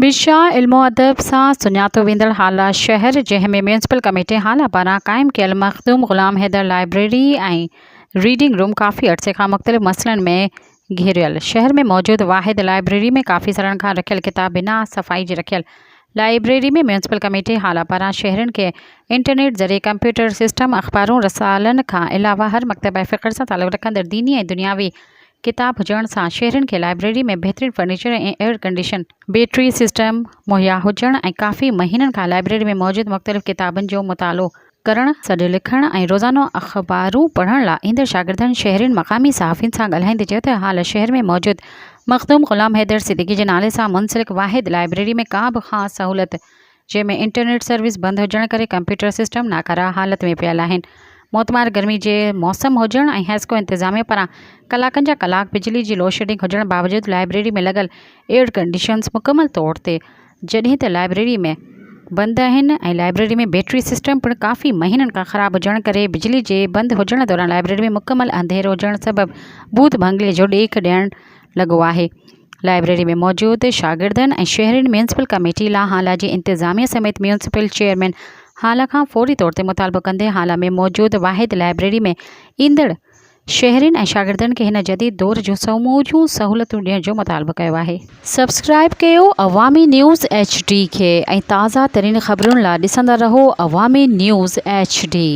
بشاهه علم و ادب سان سڃاتو ويندڙ هالا شهر جنهن ۾ ميونسپل ڪميٽي هالا پاران قائم ڪيل Makhdoom Ghulam Haider library ۽ reading room ڪافي عرصي کان مختلف مسئلن ۾ گهيريل شهر ۾ موجود واحد لائبريري ۾ ڪافي سالن کان رکيل ڪتاب بنا صفائي جي رکيل لائبريري ۾ ميونسپل ڪميٽي هالا پاران شهرين کي انٽرنيٽ ذريعي ڪمپيوٽر سسٽم اخبارون رسالن کان علاوه هر مڪتبه فڪر سان تعلق رکندڙ ديني ۽ دنياوي ڪتاب هجڻ سان شهرين کي لائبريري ۾ بهترين furniture ۽ air condition, battery system مهيا هجڻ ۽ ڪافي مهينن کان لائبريري ۾ موجود مختلف ڪتابن جو مطالعو ڪرڻ، سڏ لکڻ ۽ روزانو اخبارون پڙهڻ لا ايندڙ شاگردن شهرين مقامي صحافين سان ڳالهائيندي چيو ته حال شهر ۾ موجود مخدوم غلام حيدر صديقي جي نالي سان منسلڪ واحد لائبريري ۾ ڪا به خاص سهولت جنهن ۾ انٽرنيٽ سروس بند هجڻ ڪري ڪمپيوٽر سسٽم ناڪاره حالت ۾ پيل آهن. موتمار گرمي جي موسم هجڻ ۽ حيسڪو انتظاميه پاران ڪلاڪن جا ڪلاڪ بجلي جي لوڊشيڊنگ هجڻ باوجود لائبريري ۾ لڳل ايئر ڪنڊيشنز مڪمل طور تي جڏهن ته لائبريري ۾ بند آهن ۽ لائبريري ۾ بيٽري سسٽم پڻ ڪافي مهينن کان خراب هجڻ ڪري بجلي جي بند هجڻ دوران لائبريري ۾ مڪمل انڌيرو هجڻ سبب ڀوت بنگلي جو ڏيک ڏيڻ لڳو آهي. لائبريري ۾ موجود شاگردن ۽ شهرين ميونسپل ڪميٽي لا هالا جي انتظاميه سميت ميونسپل چيئرمين هالا کان فوري طور تي مطالبو ڪندي هالا ۾ موجود واحد لائبريري ۾ ايندڙ شهرين ۽ شاگردن کي هن جديد دور جون سموريون سهولتون ڏيڻ جو مطالبو ڪيو آهي. سبسڪرائب ڪيو عوامي نيوز ايڇ ڊي کي ۽ تازه ترين خبرن لا ڏسندا رهو عوامي نيوز ايڇ ڊي.